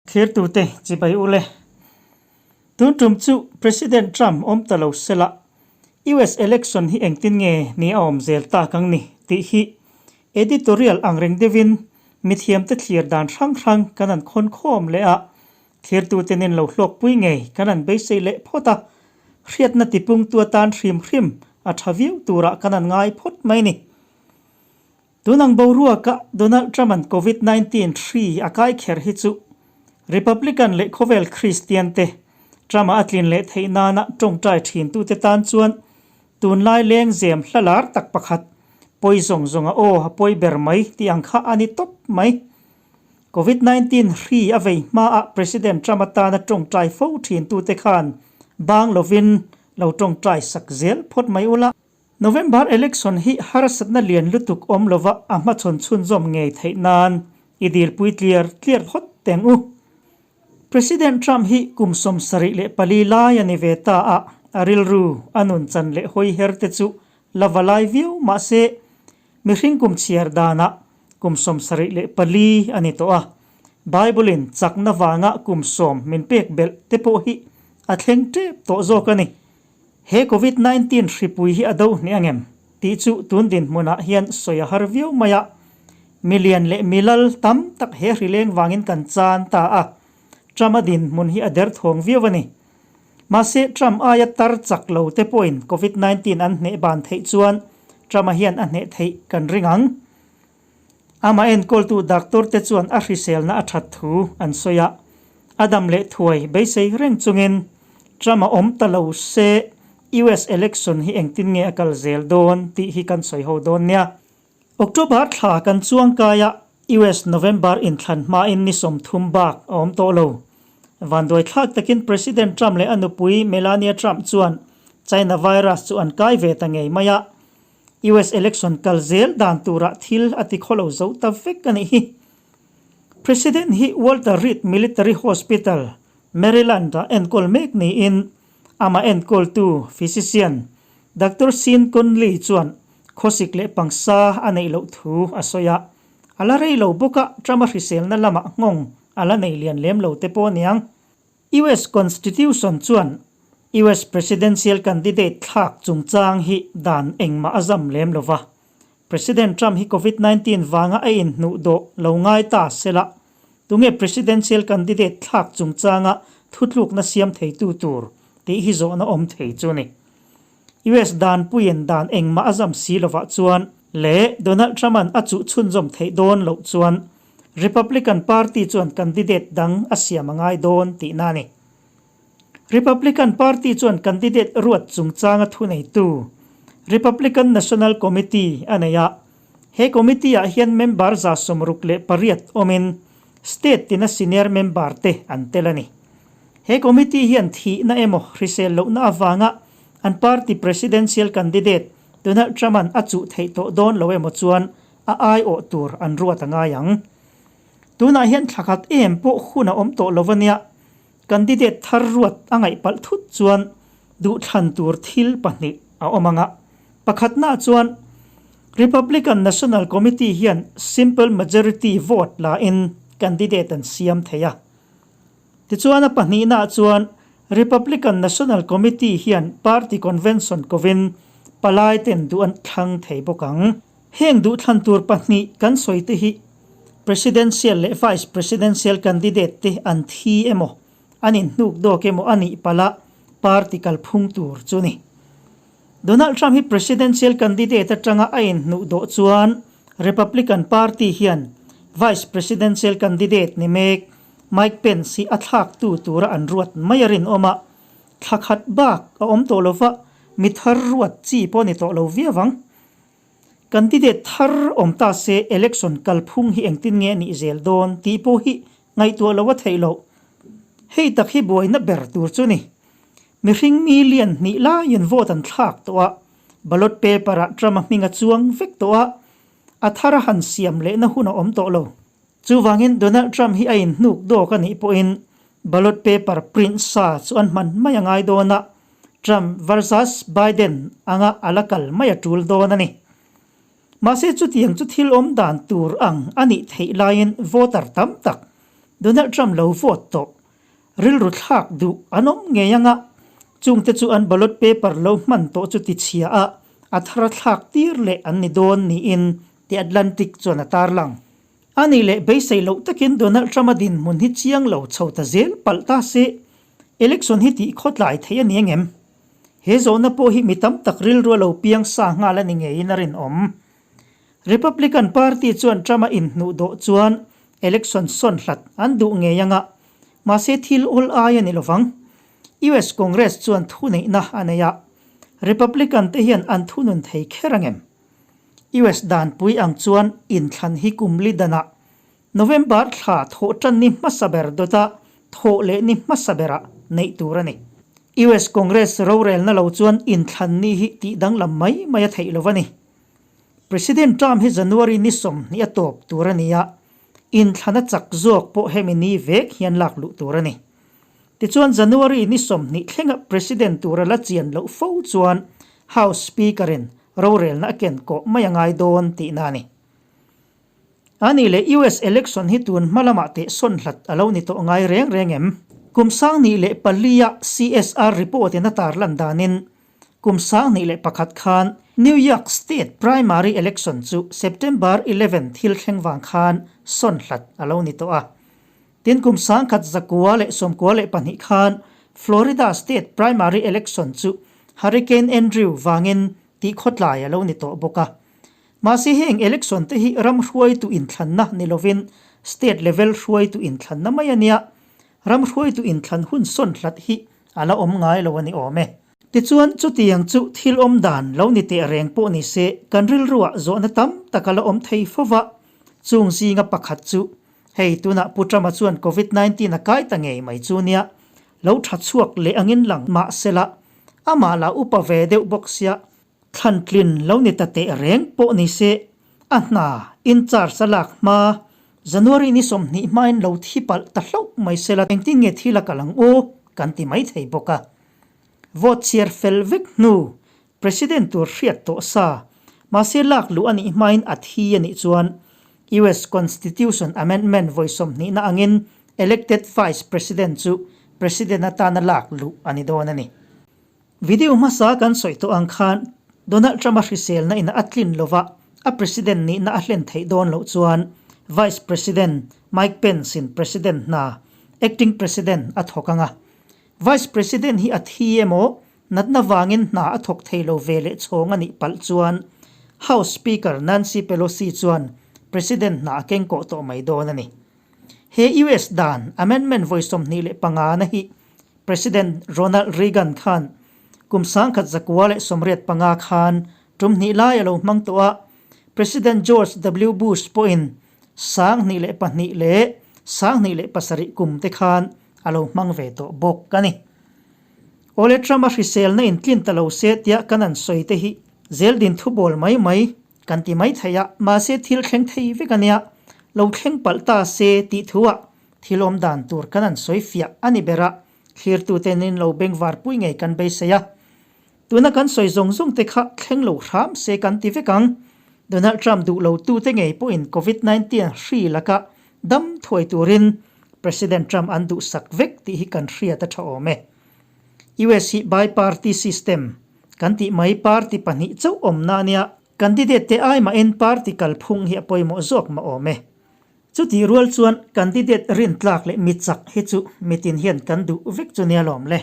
Thlirtute chibai u le. Tun tum chu President Trump awm ta lo sela, US election hi engtin nge ni a awm zel tak ang ni tih hi editorial ang reng deuhin mithiamte thlir dan hrang hrang kan han khawn khawm leh a, thlirtute nen lo hlawkpui ngei kan han beisei leh phawt a, hriatna tipungtu atan hrim hrim a tha viau turah kan han ngai phawt mai ni. Tun ang boruaka Donald Trump-a'n Covid 19 hri a kai kher hi chu Republican leh khawvel Kristian te Trump-a a tlin leh theih nana tawngtai thintute tan chuan tunlai lengzem hla lar tak pakhat pawi zawng zawnga aw a pawi ber mai tih ang kha a ni tawp mai. Covid 19 hri a vei hmaah President Trump atana tawngtai fo thintute khan bang lovin lo tawngtai sak zel phawt mai ula. November election hi harsatna lian lutuk awm lova a hmachhawn chhunzawm ngei theih nan i dilpui tliar tliar phawt teng u. President Trump hi kum 74 lai a ni ve ta a, a rilru a nun chan leh hawi her te chu la va lai viau mah se mihring kum chhiar danah kum 74 a ni tawh a, Bible in chakna vanga kum sawm min pek belh te pawh hi a thleng tep tawh zawk a ni. He Covid 19 hripui hi a do hneh ang em? tih chu tun dinhmunah hian sawi a har viau mai a. Milian leh milal tam tak he hri leng vangin kan chan ta a, Trump a dinhmun hi a derthawng viau a ni. Mahse Trump aia tar chak lo te pawhin Covid 19 an hneh ban theih chuan Trump-a hian a hneh theih kan ring ang. Amah enkawltu doctor te chuan a hriselna a that thu an sawi a, a dam leh thuai beisei reng chungin Trump a awm ta lo se US election hi engtin nge a kal zel dawn tih hi kan sawi ho dawn nia. October thla kan chuang kai a, US November inthlan hmain ni 30 bak a awm tawh lo. Vanduai thlak takin President Trump leh a nupui Melania Trump chuan China virus chu an kai ve ta ngei mai a, US election kal zel dan turah thil a ti khawlo zo ta vek a nih hi. President hi Walter Reed Military Hospital, Maryland-ah enkawl mek niin amah enkawltu physician Doctor Sean Conley chuan khawsik leh pangsa a neih loh thu a sawi a. A la rei lo bawk a, Trump-a hriselna lamah nghawng a la nei lian lem lo te pawh a niang. US Constitution chuan US Presidential candidate thlak chungchang hi dan engmah a zam lem lo va. President Trump hi Covid 19 vanga a inhnuh dawh lo ngai ta sela, tunge Presidential candidate thlak chungchanga thutlukna siam theitu tur tih hi zawhna awm thei chu ni. US danpuiin dan engmah a zam si lovah chuan leh Donald Trump-a'n a chuh chhunzawm theih dawn loh chuan Republican Party chuan candidate dang a siam a ngai dawn tihna a ni. Republican Party chuan candidate ruat chungchanga thuneitu Republican National Committee a nei a, he committee-ah hian member 68 awmin state tina senior member te an tel a ni. He committee hian thihna emaw hrisel lohna avanga an party presidential candidate Donald Trump-a'n a chuh theih tawh dawn lo emaw chuan a aiawh tur an ruat a ngai ang. Tunah hian thla khat em pawh hun a awm tawh lo ania, candidate thar ruat a ngaih palh thut chuan duhthlan tur thil pahnih a awm ang a. Pakhatnaah chuan Republican National Committee hian simple majority vote la in candidate an siam thei a. Tichuan a pahnihnaah chuan Republican National Committee hian party convention kovin palai ten duh an thlang thei bawk ang. Heng duhthlan tur pahnih kan sawi te hi Presidential leh Vice Presidential candidate te an thi emaw, an inhnuk dawk emaw a nih palh a party kalphung tur chu ni. Donald Trump hi Presidential candidate atanga a inhnuh dawh chuan Republican Party hian Vice Presidential candidate ni mek Mike Pence hi a thlaktu tura an ruat mai a rinawm a, thla khat bak a awm tawh lova mi thar ruat chi pawh a ni tawh lo viau ang. Candidate thar awm ta se election kalphung hi engtin nge a nih zel dawn tih pawh hi ngaihtuah lo a theih loh. Hei tak hi buaina ber tur chu ni. Mihring million hnih laiin vote an thlak tawh a, ballot paper-ah Trump-a hming a chuang vek tawh a, a thar a han siam lehna hun a awm tawh lo. Chuvangin Donald Trump hi a inhnuk dawk a nih pawhin ballot paper print sa chu an hman mai a ngai dawn a, Trump versus Biden anga a la kal mai a tul dawn a ni. Mahse chutiang chu thil awm dan tur ang a nih theih laiin voter tam tak Donald Trump lo vote tawh rilru thlak duh an awm ngei anga, chungte chu an ballot paper lo hman tawh chu tichhia a, a thar a thlak tir leh an ni dawn niin The Atlantic chuan a tarlang. A nih leh beisei loh takin Donald Trump-a dinhmun hi chiang lo chho ta zel palh ta se, election hi tih khawtlai theih a ni angem? He zawhna pawh hi mi tam tak rilru a lo piang sa nghal a ni ngeiin a rinawm. Republican Party chuan Trump-a inhnuh dawh chuan election sawn hlat an duh ngei anga, mahse thil awl ai a ni lovang. US Congress chuan thuneihna a nei a, Republican te hian an thunun thei kher angem? US danpui ang chuan inthlan hi kum li danah November thla thawh tan ni hmasa ber dawta thawh leh ni hmasa berah neih tur a ni. US Congress rorelna lo chuan inthlan ni hi tih danglam mai mai a theih lo a ni. President Trump hi January ni 20 a tawp tur a ni a, inthlan a chak zawk pawh hemi ni vek hian lak luh tur a ni. Tichuan January ni 20 thlenga President tur a la chian loh fo chuan House Speaker-in rorelna a ken kawh mai a ngai dawn tihna a ni. A nih leh US election hi tun hma lamah teh sawn hlat a lo ni tawh ngai reng reng em? Kum 2004-a CSR report in a tarlan danin kum 2001 khan New York State primary election chu September 11 thil thleng vang khan sawn hlat a lo ni tawh a. Tin kum 1992 khan Florida State primary election chu Hurricane Andrew vangin tih khawtlai a lo ni tawh bawk a. Mahse heng election te hi ram hruaitu inthlanna ni lovin state level hruaitu inthlanna mai a nia, ram hruaitu inthlan hun sawn hlat hi a la awm ngai lo a ni awm e. Tichuan chutiang chu thil awm dan lo ni teh reng pawh ni se kan rilruah zawhna tam tak a la awm thei fo va, chung zinga pakhat chu Hei tunah Pu Trump-a chuan Covid 19 a kai ta ngei mai chu nia, lo tha chhuak leh angin lang mah sela, amah lah upa ve deuh bawk sia, thlantlin lo ni ta teh reng pawh ni se, a hna in charge a lak hma, January ni 20 hmain lo thi palh ta hlauh mai sela engtin nge thil a kal ang aw kan ti mai thei bawk a. Vote chhiar fel vek hnu President tur hriat tawh sa, mahse lak luh a nih hmain a thi a nih chuan US Constitution Amendment vawi sawmhnihna angin elected Vice President chu President atana lak luh a ni dawn a ni. Video hmasa kan sawi tawh ang khan Donald Trump-a hriselna in a tlin lova a President nihna a hlen theih dawn loh chuan Vice President Mike Pence-in President hna, Acting President, a thawk ang a. Vice President hi a thi emaw Natna vangin hna a thawk thei lo ve leh chhawng a nih palh chuan House Speaker Nancy Pelosi chuan President hna a keng kawh tawh mai dawn a ni. He US dan Amendment vawi 25 na hi President Ronald Reagan khan kum 1985 khan tum hnih lai a lo hmang tawh a, President George W. Bush pawhin 2002 leh 2007 kum te khan a lo hmang ve tawh bawk a ni. Awle Trump a hriselna in tlin ta lo se tia kan an sawi te hi zeldin thubawl mai mai kan ti mai thei a, mahse thil thleng thei vek a nia, lo thleng palh ta se tih thu ah thil awm dan tur kan an sawi fiah a ni ber a, thlirtute nin lo bengvar pui ngei kan beisei a. Tuna kan sawi zawng zawng te kha thleng lo hram se kan ti vek ang. Donald Trump duh lo tute ngei pawhin Covid 19 hri laka dam thuai turin President Trump an duhsak vek tih hi kan hriat a tha awm e. US hi bi-party system kan tih mai party pahnih chauh awmna a nia, candidate te ai mahin party kalphung hi a pawimawh zawk mah awm e. Chutih rual chuan candidate rintlak leh mi chak hi chu mitin hian kan duh vek chu nia lawm le.